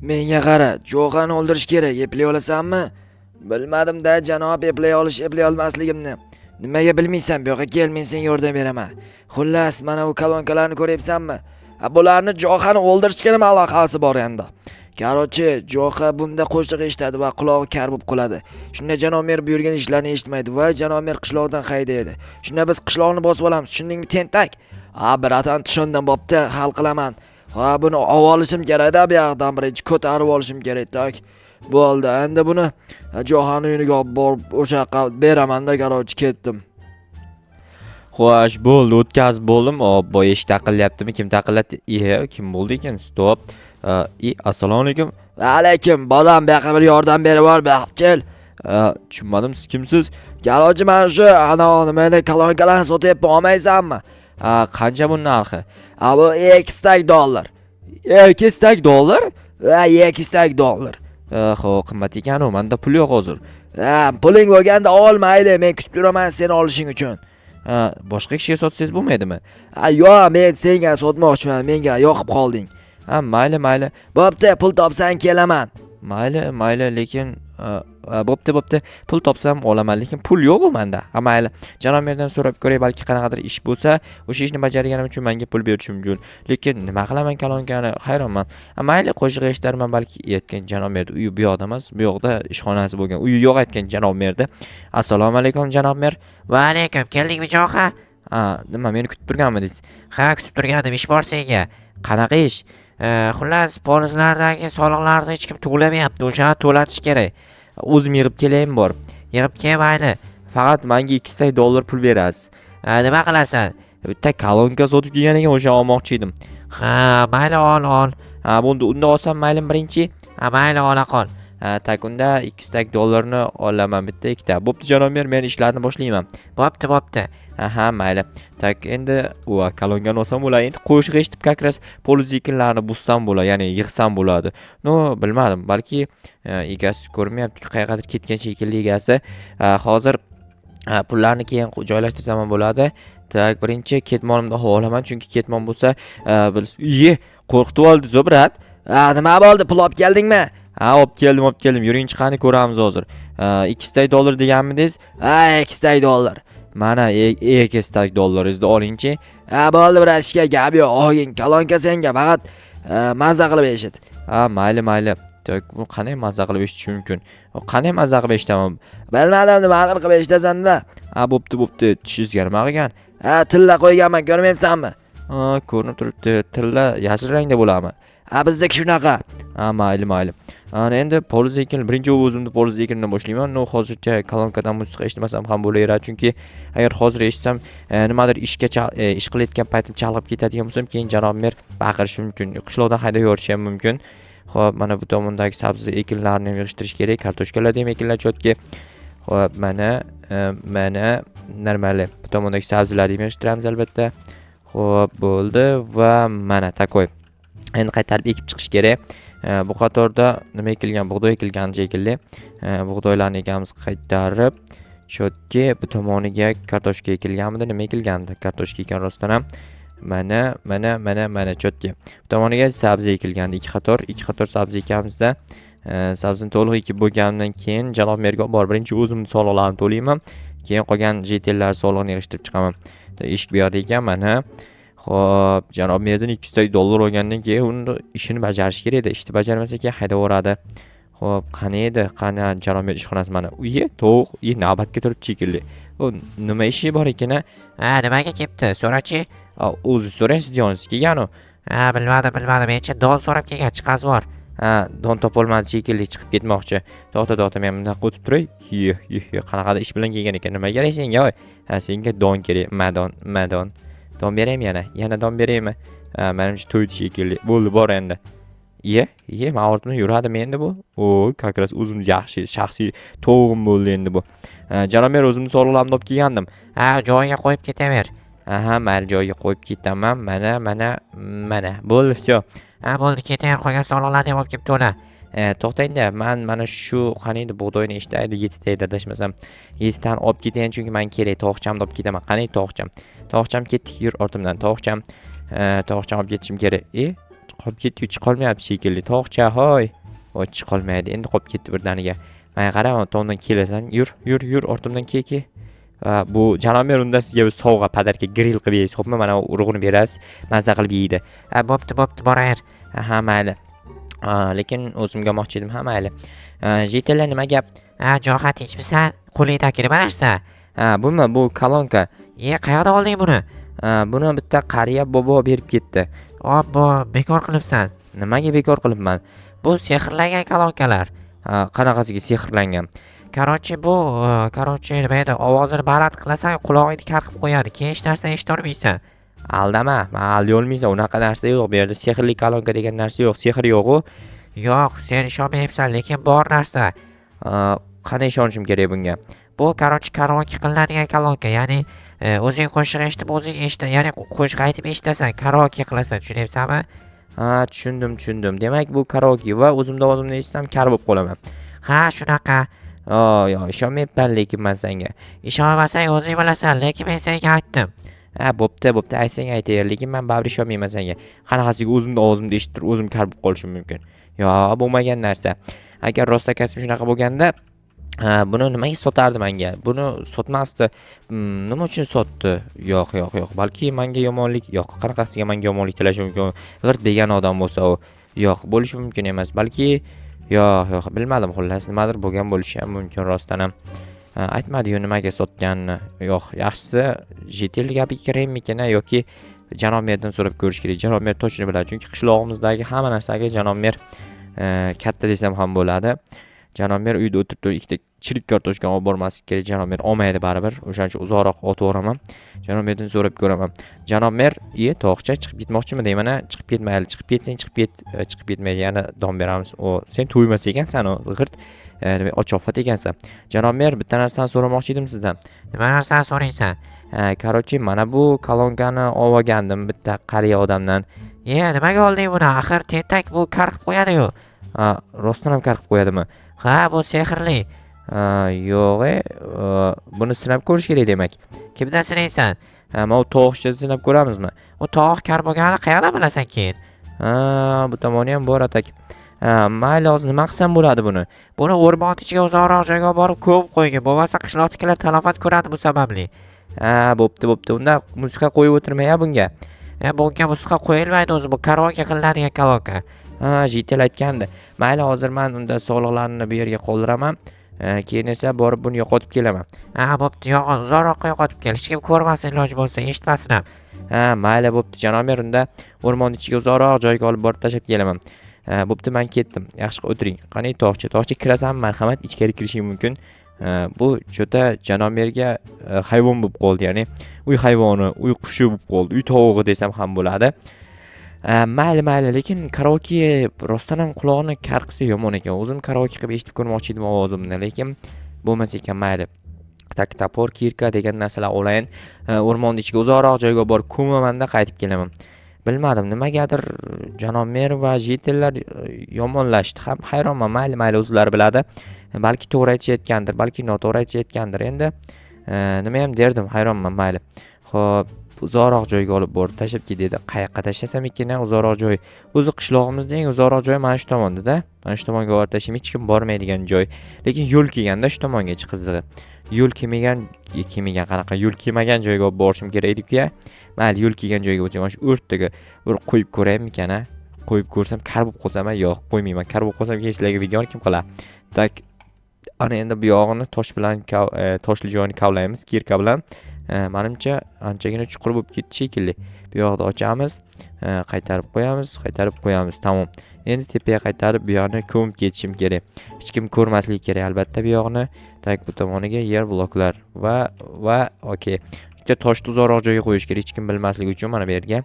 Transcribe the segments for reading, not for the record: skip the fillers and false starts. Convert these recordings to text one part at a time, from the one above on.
Menga qara, Jo'xani o'ldirish kerak, eplay olasanmi? Bilmadim-da, janob, eplay olish, eplay olmasligimni. Nimaga bilmaysan? Bu yoqqa kel, men senga yordam beraman. Xullas, mana bu kolonkalarni ko'ryapsanmi? Ha, bularni Jo'xani o'ldirishga nima aloqasi bor endi? Короче, Jo'xa bunda qo'shiq eshitadi va qulog'i kar bo'lib qoladi. Shunda janob mer buyurgan ishlarni eshitmaydi va janob mer qishloqdan haydaydi. Shunda biz qishloqni bosib olamiz. Tushundingmi, tentak? Ha, братан, tushundim, bo'pti, hal qilaman. Ha, buni olib olishim kerak-da, bu yoqdan birinchi ko'tarib olishim kerak, так. Bo'ldi, endi buni Jo'xani uyiga olib borib o'sha yoqqa beraman-da, короче, ketdim. Xo'sh, bo'ldi, o'tkazib bo'ldim. Obbo, eshik taqillayaptimi? Kim taqillatdi? Iye, kim bo'ldi ekan? Стоп. I, assalomu alaykum. Alaykum, bolam, bu yoqqa bir yordam berib yubor, bu yoqqa kel. Tushunmadim, siz kimsiz? Короче, mana shu ana nima edi, kolonkalarni sotyapman, olmaysanmi? Ha, qancha buni narxi? Ha, bu 2 dollar. 2 dollar? Ha, 2 dollar. Xo'p, qimmat ekan u, menda pul yo'q hozir. Ha, puling bo'lganda ol, mayli, men kutib turaman seni olishing uchun. Ha, boshqa kishiga sotsangiz bo'lmaydimi? Ha, yo'q, men senga sotmoqchiman, menga yoqib qolding. Ha, mayli, mayli. Bo'pti, pul topsang kelaman. Mayli, mayli, lekin bo'pti, bo'pti. Pul topsam olaman, lekin pul yo'q-u menda. Ha, mayli. Janob merdan so'rab ko'ray, balki qanaqadir ish bo'lsa, o'sha ishni bajarganim uchun menga pul berishi mumkin. Lekin nima qilaman kalonkani, hayronman. Ha, mayli, qo'shiq eshitarman, balki aytgan janob merda uyi bu yoqda emas, bu yoqda ishxonasi bo'lgan. Uyi yo'q aytgan janob merda. Assalomu alaykum, janob mer. Va alaykum, keldingmi, Jo'xa? Ha, nima, meni kutib turganmidingiz? Ha, kutib turgandim, ish bor senga. Qanaqa ish? Xullas, polizlardagi soliqlarni hech kim to'lamayapti, o'shani to'latish kerak. O'zim yig'ib kelaymi borib? Yig'ib kel, mayli. Faqat menga 2 dollar pul berasiz. Nima qilasan? Bitta kolonka sotib kelgan ekan, o'shani olmoqchi edim. Ha, mayli, ol, ol. Ha, bunda unda olsam maylimi birinchi? Ha, mayli, ola qol. Ha, так, unda 2 dollarni olaman, bitta, ikkita. Bo'pti, janob mer, men ishlarni boshlayman. Bo'pti, bo'pti. Aha, mayli. Так, endi u kolonkani olsam bo'ladi. Endi qo'shiq eshitib, как раз poliz ekinlarni buzsam bo'ladi, ya'ni yig'sam bo'ladi. Но, bilmadim, balki egasi ko'rmayapti, qayerqadir ketgan shekilli egasi. Hozir pullarni keyin joylashtirsam ham bo'ladi. Так, birinchi ketmonimni olaman, chunki ketmon bo'lsa, iye, qo'rqitib oldi, брат. Ha, nima bo'ldi, pul olib keldingmi? Ha, olib keldim, olib keldim. Yuring, chiqani ko'ramiz hozir. 2 dollar deganmidingiz? Ha, 2 dollar. Mana 2 dollaringizni olingchi. Ha, bo'ldi, братишка, gap yo'q, olgin, kolonka senga, faqat maza qilib eshit. Ha, mayli, mayli. Так, bu qanday maza qilib eshitish mumkin? Qanday maza qilib eshitaman? Bilmadim, nimadir qilib eshitasan-da. Ha, bo'pti, bo'pti. Tishingizga nima qilgan? Ha, tilla qo'yganman, ko'rmayapsanmi? Ha, ko'rinib turibdi. Tilla yashil rangda bo'ladimi? Ha, bizdagi shunaqa. Ha, mayli, mayli. Ana endi poliz ekin, birinchi o'zimni poliz ekindan boshlayman. Но, hozircha kolonkadan musiqa eshitmasam ham bo'laveradi, chunki agar hozir eshitsam, nimadir ishga ish qilayotgan paytim chalg'ib ketadigan bo'lsam, keyin janob mer baqirishi mumkin, qishloqdan haydab yuborishi ham mumkin. Xo'p, mana bu tomondagi sabzi ekinlarini ham yig'ishtirish kerak, kartoshkalarni ham ekinlar чётко. Xo'p, mana, mana нормально. Bu tomondagi sabzilarni ham yig'ishtiramiz albatta. Xo'p, bo'ldi va mana такой. Endi qaytarib ekib chiqish kerak. Bu qatorda nima ekilgan? Bug'doy ekilgan shekilli. Bug'doylarni ekamiz qaytarib. Чётко bu tomoniga kartoshka ekilganmidi? Nima ekilgandi? Kartoshka ekan rostdan ham. Mana, mana, mana, mana чётко. Bu tomoniga sabzi ekilgandi. Ikki qator, ikki qator sabzi ekamizda. Sabzini to'liq ekib bo'lgandan keyin janob merga olib borib birinchi o'zimni soliqlarimni to'layman. Keyin qolgan житель lar solig'ini yig'ishtirib chiqaman. Eshik bu yoqda ekan, mana. Xo'p, janob merdan 200 dollar olgandan keyin uni ishini bajarish kerak edi. Ishni bajarmasa keyin haydab yuboradi. Xo'p, qani edi? Qani janob mer ishxonasi mana. Uyi, tovuq, uyi navbatga turibdi shekilli. U nima ishi bor ekan a? Ha, nimaga kelibdi? So'rachi. O'zi so'rang, siz yoningizga kelgan u. Ha, bilmadim, bilmadim. Mencha don so'rab kelgan, chiqazib yubor. Ha, don topolmadi shekilli, chiqib ketmoqchi. To'xta, to'xta, men bundoq o'tib turay. Ye, ye, ye, qanaqadir ish bilan kelgan ekan. Nima kerak senga, voy? Ha, senga don kerak. Ma don, ma don. Don beraymi yana? Yana don beraymi? Ha, menimcha to'ydi shekilli. Bo'ldi, bor endi. Iye, iye, men ortimdan yuradimi endi bu? O, как раз o'zim yaxshi shaxsiy tovug'im bo'ldi endi bu. Janob mer, o'zimni soliqlarimni olib kelgandim. Ha, joyiga qo'yib ketaver. Aha, mayli, joyiga qo'yib ketaman. Mana, mana, mana. Bo'ldi, всё. Ha, bo'ldi, ketaver, qolgan soliqlarni ham olib kelib to'la. To'xtangda, man mana shu qani edi, bug'doyni eshitaydi, yettita edi adashmasam. Yettitani olib ketayin, chunki man kerak, tovuqchamni olib ketaman. Qani tovuqcham? Tovuqcham, ketdik, yur ortimdan, tovuqcham. Tovuqcham olib ketishim kerak. E, Qolib ketdi, chiqolmayapti shekilli. Tog'cha, hoy. Voy, chiqolmaydi. Endi qolib ketdi birdaniga. Mana qara, tomdan kelasan. Yur, yur, yur, ortimdan ke, ke. Bu janob mer, unda sizga bir sovg'a, подарка, grill qilib yeysiz, xo'pmi? Mana urug'ini berasiz, mazza qilib yeydi. Ha, bo'pti, bo'pti, boraver. Ha, mayli. Lekin o'zimga olmoqchi edim. Ha, mayli. Житель lar, nima gap? Ha, Jo'xa, tinchmisan? Qo'lingdagi nima narsa? Ha, bumi? Bu kolonka. Ye, qayerdan olding buni? Ha, buni bitta qariya bobo berib ketdi. Obbo, bekor qilibsan. Nimaga bekor qilibman? Bu sehrlangan kolonkalar. Ha, qanaqasiga sehrlangan? Короче, bu, короче, nima edi, ovozini baland qilasan, qulog'ingni kar qilib qo'yadi. Keyin hech narsani eshitolmaysan. Aldama, man alday olmaysan, unaqa narsa yo'q. Bu yerda sehrli kolonka degan narsa yo'q, sehr yo'q-u. Yo'q, sen ishonmayapsan, lekin bor narsa. Qanday ishonishim kerak bunga? Bu, короче, karaoke qilinadigan kolonka, ya'ni o'zing qo'shiq eshitib, o'zing eshit, ya'ni qo'shiq aytib eshitasan, karaoke qilasan, tushunyapsanmi? Ha, tushundim, tushundim. Demak, bu karaoke va o'zimni ovozimni eshitsam kar bo'lib qolaman. Ha, shunaqa. O, yo'q, ishonmayapman lekin man senga. Ishonmasang o'zing bilasan, lekin men senga aytdim. Ha, bo'pti, bo'pti, aytsang aytaver, lekin man baribir ishonmayman senga. Qanaqasiga o'zimni ovozimni eshitib turib o'zim kar bo'lib qolishim mumkin? Yo'q, bo'lmagan narsa. Agar rostakasi shunaqa bo'lganda, ha, buni nimaga sotardi menga? Buni sotmasdi. Nima uchun sotdi? Yo'q, yo'q, yo'q. Balki menga yomonlik, yo'q, qanaqasiga menga yomonlik tilashi mumkin? G'irt begona odam bo'lsa u. Yo'q, bo'lishi mumkin emas. Balki yo'q, yo'q, bilmadim xullas, nimadir bo'lgan bo'lishi ham mumkin rostdan ham. Ha, aytmadi-yu nimaga sotganini. Yo'q, yaxshisi житель gapiga kiraymikin yoki janob merdan so'rab ko'rish kerak. Janob mer точно biladi, chunki qishlog'imizdagi hamma narsaga janob mer katta desam ham bo'ladi. Janob mer uyda o'tirib turib ikkita chirik kartoshkani olib bormaslik kerak. Janob mer olmaydi baribir. O'shaning uchun uzoqroq otib yuboraman. Janob merdan so'rab ko'raman. Janob mer, iye, tog'cha chiqib ketmoqchimi deyman, a? Chiqib ketmayli, chiqib ketsang chiqib ket, chiqib ketmaydi, yana dom beramiz. O, sen to'ymas ekansan, u g'irt nima, ochofat ekansan. Janob mer, bitta narsani so'ramoqchi edim sizdan. Nima narsani so'raysan? Короче, mana bu kolonkani olib olgandim bitta qariya odamdan. Ye, nimaga olding buni? Axir tentak bu kar qilib qo'yadi-yu. Ha, rostdan ham kar qilib qo'yadimi? Ha, bu sehrli. Ha, yo'q, buni sinab ko'rish kerak demak. Kimdan sinaysan? Ha, mana bu tovuqcha sinab ko'ramizmi? U tovuq kar bo'lganini qayerdan bilasan keyin? Ha, bu tomoni ham bor atak. Ha, mayli, hozir nima qilsam bo'ladi buni? Buni o'rmon ichiga uzoqroq joyga olib borib ko'mib qo'ygin. Bo'lmasa qishloqdagilar talafot ko'radi bu sababli. Ha, bo'pti, bo'pti. Unda musiqa qo'yib o'tirmay bunga. E, bunga musiqa qo'yilmaydi o'zi, bu karaoke qilinadigan kolonka. Ha, житель aytgandi. Mayli, hozir man unda soliqlarni bu yerga qoldiraman. Keyin esa borib buni yo'qotib kelaman. Ha, bo'pti, yo'qot, uzoqroqqa yo'qotib kel. Hech kim ko'rmasin iloji bo'lsa, eshitmasin ham. Ha, mayli, bo'pti, janob mer, unda o'rmonni ichiga uzoqroq joyga olib borib tashlab kelaman. Ha, bo'pti, man ketdim. Yaxshi qilib o'tiring. Qani tog'cha, tog'cha kirasanmi? Marhamat, ichkari kirishing mumkin. Ha, bu cho'ta janob merga hayvon bo'lib qoldi, ya'ni uy hayvoni, uy qushi bo'lib qoldi, uy tovug'i desam ham bo'ladi. Ha, mayli, mayli, lekin karaoke rostdan ham quloqni kar qilsa yomon ekan. O'zim karaoke qilib eshitib ko'rmoqchi edim ovozimni, lekin bo'lmas ekan, mayli. Так, топор, кирка degan narsalar olayin. O'rmonni ichiga uzoqroq joyga borib ko'mamanda qaytib kelaman. Bilmadim, nimagadir janob mer va житель lar yomonlashdi. Ham hayronman, mayli, mayli, o'zlari biladi. Balki to'g'ri aytishayotgandir, balki noto'g'ri aytishayotgandir. Endi nima ham derdim, hayronman, mayli. Xo'p, uzoqroq joyga olib borib tashlab ket dedi. Qayoqqa tashlasam ekan, uzoqroq joy? O'zi qishlog'imizda eng uzoqroq joy mana shu tomonda-da. Mana shu tomonga borib tashlayman, hech kim bormaydigan joy. Lekin yo'l kelganda shu tomongacha qizig'i. Yo'l kelmagan, kelmagan qanaqa yo'l kelmagan joyga olib borishim kerak edi-ku. Mayli, yo'l kelgan joyga bo'lsa, mana shu o'rtaga bir qo'yib ko'raymikan, a? Qo'yib ko'rsam kar bo'lib qolsam, yo'q, qo'ymayman. Kar bo'lib qolsam keyin sizlarga videoni kim qiladi? Так, ana endi bu yog'ini tosh bilan toshli joyini kavlaymiz, кирка bilan. Manimcha anchagina chuqur bo'lib ketdi shekilli. Bu yoqda ochamiz, qaytarib qo'yamiz, qaytarib qo'yamiz. Tamom. Endi tepaga qaytarib bu yoqni ko'mib ketishim kerak. Hech kim ko'rmasligi kerak albatta bu yoqni. Так, bu tomoniga yer bloklar va okey. Bitta toshni uzoqroq joyga qo'yish kerak, hech kim bilmasligi uchun mana bu yerga.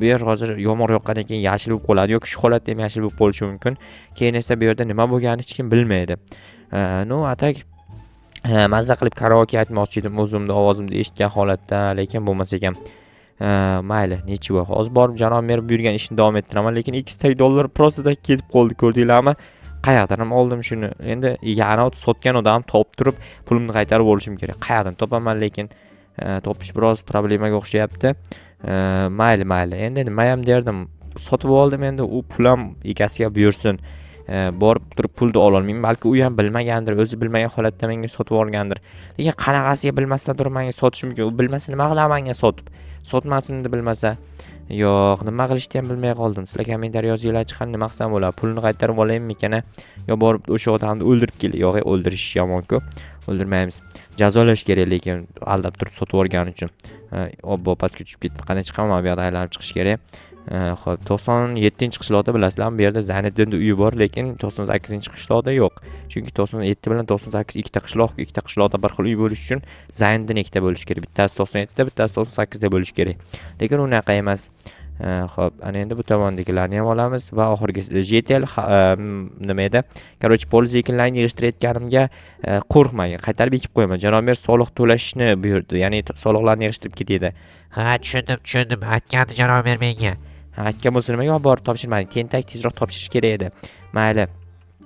Bu yer hozir yomg'ir yoqqandan keyin yashil bo'lib qoladi yoki shu holatda ham yashil bo'lib qolishi mumkin. Keyin esa bu yerda nima bo'lganini hech kim bilmaydi. Ну, а так mazza qilib karaoke aytmoqchi edim o'zimni ovozimni eshitgan holatda, lekin bo'lmas ekan. Mayli, ничего. Hozir borib janob mer buyurgan ishni davom ettiraman, lekin 2 dollar просто так ketib qoldi, ko'rdinglarmi? Qayerdan ham oldim shuni? Endi yana sotgan odam topib turib pulimni qaytarib olishim kerak. Qayerdan topaman lekin topish biroz problemaga o'xshayapti. Mayli, mayli. Endi nima ham derdim? Sotib oldim endi, u pul ham egasiga buyursin. Borib turib pulni ololmayman. Balki u ham bilmagandir, o'zi bilmagan holatda menga sotib olgandir. Lekin qanaqasiga bilmasdan turib menga sotishi mumkin? U bilmasa nima qiladi menga sotib? Sotmasin deb bilmasa. Yo'q, nima qilishni ham bilmay qoldim. Sizlar kommentariy yozinglar, chiqar, nima qilsam bo'ladi? Pulni qaytarib olaymikan, a? Yo borib o'sha odamni o'ldirib kel. Yo'q, o'ldirish yomon-ku. O'ldirmaymiz. Jazolash kerak lekin aldab turib sotib yuborgani uchun. Obbo, pastga tushib ketdi. Qanday chiqaman? Bu yoqda aylanib chiqish kerak. Xo'p, 97-qishloqda bilasizlarmi, bu yerda Zayniddinning uyi bor, lekin 98-qishloqda yo'q. Chunki 97 bilan 98 ikkita qishloq, ikkita qishloqda bir xil uy bo'lishi uchun Zayniddin ikkita bo'lishi kerak. Bittasi 97 da, bittasi 98 da bo'lishi kerak. Lekin unaqa emas. Xo'p, ana endi bu tomondagilarni ham olamiz va oxirgisi житель nima edi? Короче, полис ekinlarni yig'ishtirayotganimga qo'rqmang, qaytarib ekib qo'yaman. Janob mer soliq to'lashni buyurdi, ya'ni soliqlarni yig'ishtirib ketdi. Ha, tushundim, tushundim. Aytgandi janob mer menga. Ha, aytgan bo'lsa nimaga olib borib topshirmading? Tentak, tezroq topshirish kerak edi. Mayli.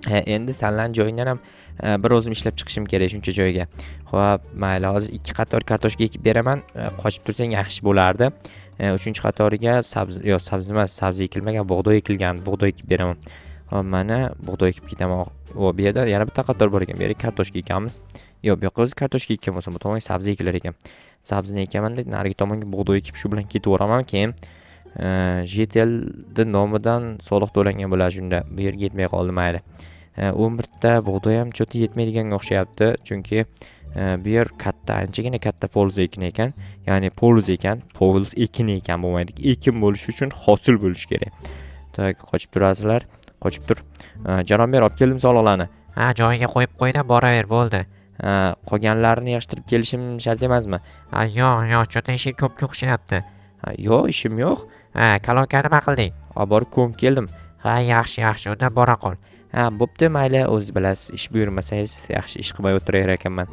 Ha, endi sanlarni joyingdan ham bir o'zim ishlab chiqishim kerak shuncha joyga. Xo'p, mayli, hozir ikki qator kartoshka ekib beraman. Qochib tursang yaxshi bo'lardi. Uchinchi qatoriga sabzi, yo'q, sabzi emas, sabzi ekilmagan, bug'doy ekilgan, bug'doy ekib beraman. Hop, mana bug'doy ekib ketaman. O, bu yerda yana bitta qator bor ekan. Bu yerga kartoshka ekamiz. Yo'q, bu yoqqa o'zi kartoshka ekkan bo'lsam, bu tomonga sabzi ekilar ekan. Sabzini ekaman, narigi tomonga bug'doy ekib, shu bilan ketaveraman. Keyin житель ni nomidan soliq to'langan bo'ladi shunda. Bu yerga yetmay qoldi, mayli. 11 ta bug'doy ham чё-то yetmaydiganga o'xshayapti, chunki bu yer katta, anchagina katta полис ekin ekan. Ya'ni полис ekan, полис ekin ekan bo'lmaydi. Ekin bo'lishi uchun hosil bo'lishi kerak. Так, qochib turasizlar. Qochib tur. Janob mer, olib keldim soliqlarni. Ha, joyiga qo'yib qo'ydim, boraver, bo'ldi. Ha, qolganlarini yig'ishtirib kelishim shart emasmi? Ha, yo'q, yo'q, чё-то ishing ko'pga o'xshayapti. Ha, yo'q, ishim yo'q. Ha, kalonkani nima qilding? Olib borib ko'mib keldim. Ha, yaxshi, yaxshi, unda bora qol. Ha, bo'pti, mayli, o'zingiz bilasiz, ish buyurmasangiz yaxshi ish qilmay o'tiraver ekanman.